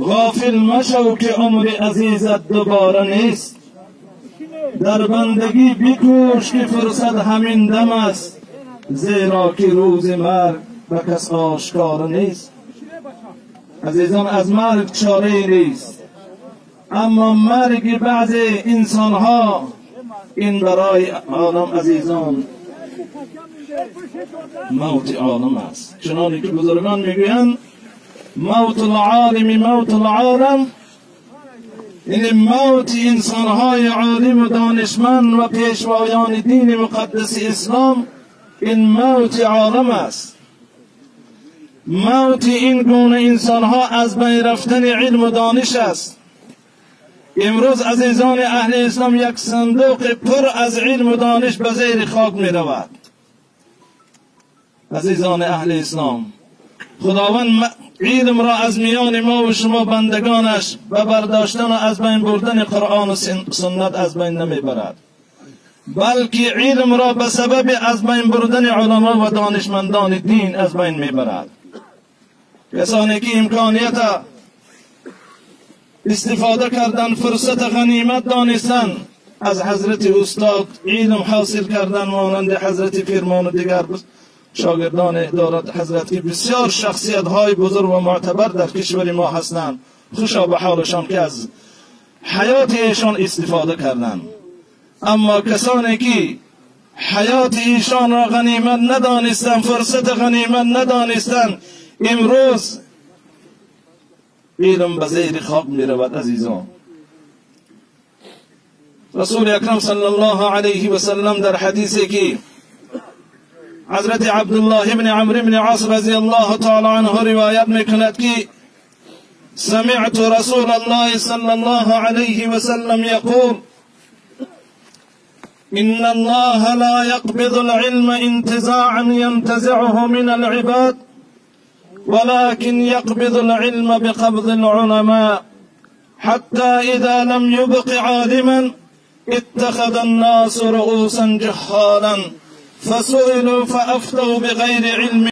غافل مشو که عمر عزیزت دوباره نیست. در بندگی بکوش که فرصت همین دم است، زیرا که روز مرگ به کس آشکار نیست. عزیزان، از مرگ چاره نیست، اما مرگ بعض انسانها این برای عالم عزیزان موت عالم است. چنانی که بزرگان میگویند موت العالم موت العالم، یعنی موت انسانهای عالم و دانشمند و پیشوایان دین مقدس اسلام این موت عالم است. موت این گونه انسانها از بین رفتن علم و دانش است. امروز عزیزان اهل اسلام یک صندوق پر از علم و دانش به زیر خاک می رود. عزیزان اهل اسلام، خداوند علم را از میان ما و شما بندگانش به برداشتن و از بین بردن قرآن و سنت از بین نمیبرد، بلکه علم را به سبب از بین بردن علما و دانشمندان دین از بین میبرد. کسانی که امکانیت استفاده کردن، فرصت غنیمت دانستن، از حضرت استاد علم حاصل کردن، مانند حضرت فرمان و دیگر شاگردان دارد حضرت که بسیار شخصیت های بزرگ و معتبر در کشور ما هستند، خوشا به حالشان که از حیات ایشان استفاده کردند. اما کسانی که حیات ایشان را غنیمت ندانستند، فرصت غنیمت ندانستند، امروز علم به زیر خاک می رود. عزیزان، رسول اکرم صلی الله علیه و سلم در حدیثی که حضرت عبدالله بن عمرو بن عاص رضی الله تعالی عنه روایت میکند که سمعت رسول الله صلی الله علیه و سلم یقول إن الله لا يقبض العلم انتزاعا ينتزعه من العباد، ولكن يقبض العلم بقبض العلماء، حتى إذا لم يبق عالما اتخذ الناس رؤوسا جهالا فسئلوا فأفتوا بغير علم.